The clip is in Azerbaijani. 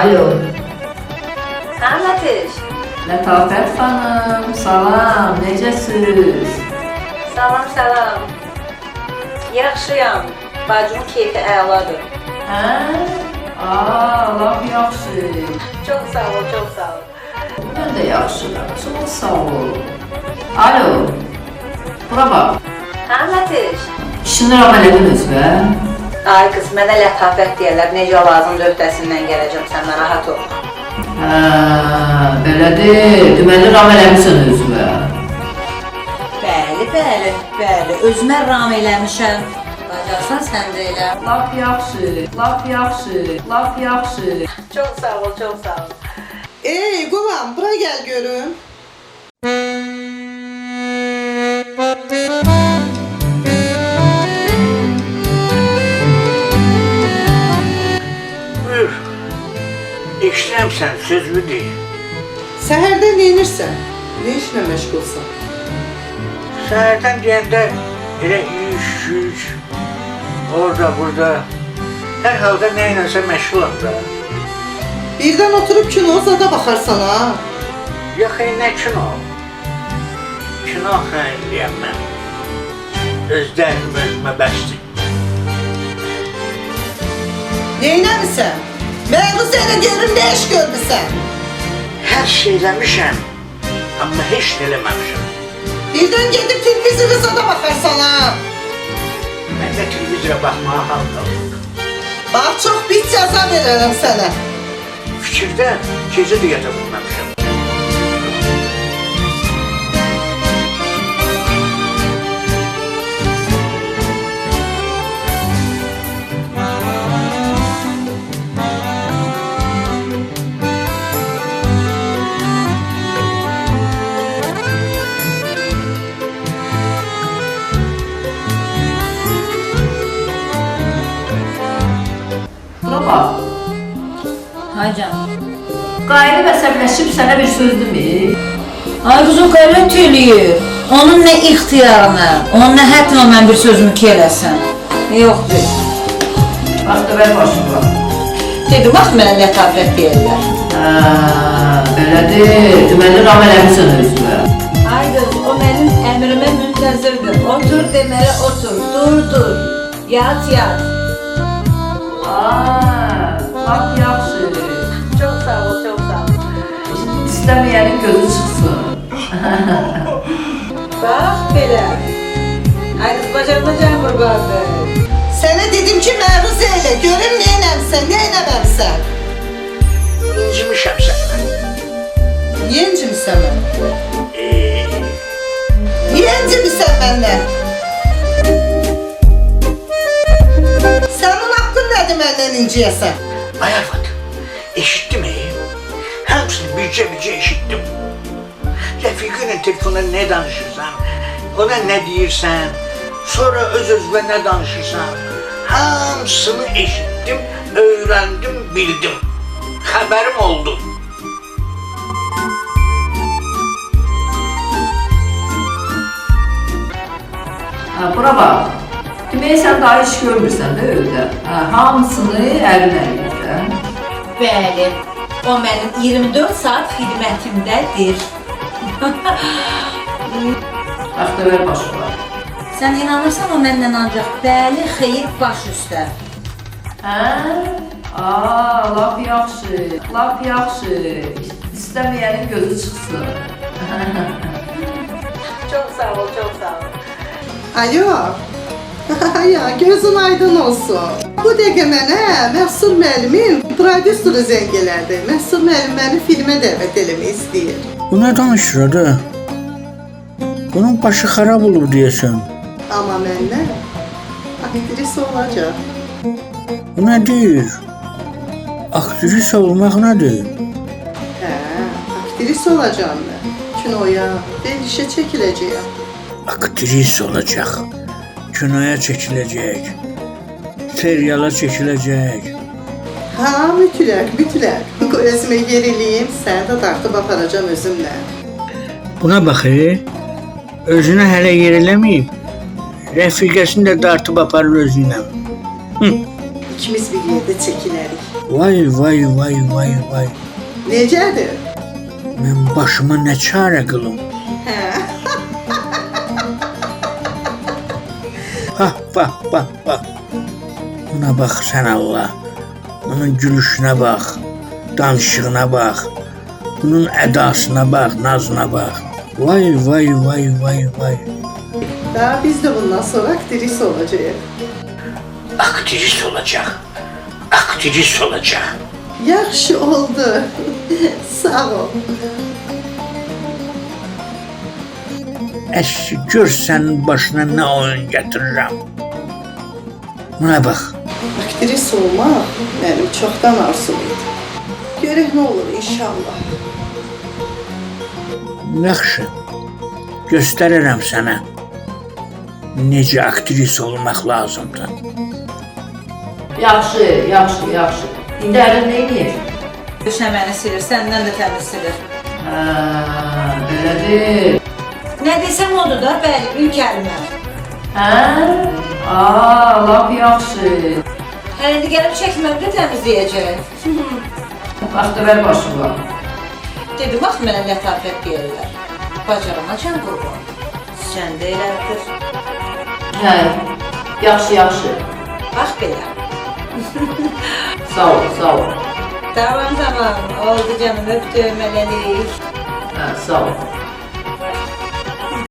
Alo. Hə, Lətiş. Lətafət xanım, salam, necəsiz? Salam, salam. Yaxşıyam. Bacımın keyfi əladır. Hə? Aa, lap yaxşı. Çox sağ ol, çox sağ ol. Mən də yaxşıyam. Çox sağ ol. Alo. Bura bax. Hə, Lətiş. Kişini ram elədin özünə. Ay qız, mənə lətafət deyirlər. Necə lazımdır öhdəsindən gələcəm, sən narahat olma. Hə, belədir. Deməli ram eləmisən özünə. Bəli, bəli, bəli. Özümə ram eləmişəm. Bacarsan sən də elə. Lap yaxşı, lap yaxşı, lap yaxşı. Çox sağ ol, çox sağ ol. Ey Qulam, bura gəl görüm. Buyur. Eşidirəm sən, sözünü de. Səhərdən nə edirsən? Nə işlə məşğulsan? Səhərdən deyəndə elə iş, güc, orada, burada. Hər halda nə iləsə məşğulam da. Birdən oturub kino zada baxarsan ha. Yox, ey, nə kino? Kino xəyirliyəm mən. Öz dərdim özümə bəsdir. Neynəmisən? Məruzə elə görüm nə iş görmüsən? Hər şey eləmişəm, amma heç nə eləməmişəm. Birdən gedib televizora zada baxarsan ha. Məndə televizora baxmağa hal qalır. Bax, çox pis cəza verərəm sənə. Fikirdən gecə də yata bilməmişəm. Bura bax. Ay can. Qayırıb əsəbləşib sənə bir söz demir. Ay qız, o qələt eləyir. Onun nə ixtiyarına, onun nə həddinə o mən bir sözümü ki eləsin. Yoxdur. Bax, dövər başına. Dedim, bax mənə lətafət deyirlər. Hə, belədir. Deməli ram eləmisən özünə. Ay qız, o mənim əmrimə müntəzirdir. Otur deməli otur, dur dur. Yat yat. Aa, lap yaxşı. Çox sağ ol, çox sağ ol. İstəməyənin gözü çıxsın. Bax belə. Ay qız, bacağına can qurbandır. Sənə dedim ki, məruzə elə, görüm nə eləmisən, nə eləməmisən. İncimişəm səndən. Niyə incimisən mən? Ee, Niyə incimisən məndən? Sənin haqqın nədir məndən inciyəsən? Ay arvad, eşitdim ey. Hamısını bircə-bircə eşitdim. Rəfiqə ilə telefonda nə danışırsan, ona nə deyirsən, sonra öz-özünə nə danışırsan, hamısını eşitdim, öyrəndim, bildim. Xəbərim oldu. Hə, bura bax. Demək sən daha iş görmürsən də evdə. Hə, hamısını ərin eləyir də. Bəli, o mənim 24 saat xidmətimdədir. Bax, dövər başına. Sən inanırsan o məndən ancaq bəli, xeyir, baş üstə. Hə? Aa, lap yaxşı, lap yaxşı. İstəməyənin gözü çıxsın. Çox sağ ol, çox sağ ol. Alo. Ya gözün aydın olsun. Bu dəqiqə mənə Məhsur müəllimin prodüseri zəng elədi. Məhsur müəllim məni filmə dəvət eləmək istəyir. Bu nə danışır da? Bunun başı xarab olub deyəsən. Amma məndən aktrisa olacaq. Bu nə deyir? Aktrisa olmaq nədir? Hə, aktrisa olacağam mən. Kinoya, verilişə çəkiləcəyəm. Aktris olacaq. Kinoya çəkiləcək. Seriala çəkiləcək. Ha, mütləq, mütləq. Özümə yer eləyim, səni də dartıb aparacam özümlə. Buna bax, özünə hələ yer eləməyib. Rəfiqəsini də dartıb aparır özüylə. İkimiz bir yerdə çəkilərik. Vay vay vay vay vay. Necədir? Mən başıma nə çarə qılım? Hə. Ha bax bax bax. Buna bax sən Allah. Bunun gülüşünə bax, danışığına bax. Bunun ədasına bax, nazına bax. Vay vay vay vay vay. Daha biz də bundan sonra aktris olacağıq. Aktrist olacaq. Aktrist olacaq. Yaxşı oldu. Sağ ol. Əşi, gör sənin başına nə oyun gətirirəm. Buna bax. Aktris olmaq mənim çoxdan arzum idi. Görək nə olur inşallah. Yaxşı. Göstərirəm sənə necə aktris olmaq lazımdır. Yaxşı, yaxşı, yaxşı. İndi ərin nə edir? Döşəməni silir, səndən də təmiz silir. Hə, belədir. Nə desəm odur da, bəli, bir kəlmə. Hə? Aa, lap yaxşı. Hələ indi gəlib çəkməmi də təmizləyəcək. Başda ver başıma. Dedi, bax mənə lətafət deyirlər. Bacaramacan qurban. Sən də elədir. Hə, yaxşı, yaxşı. Bax belə. Sağ ol, sağ ol. Tamam, tamam. Oldu canım, öptüm, hələlik. Hə, sağ ol.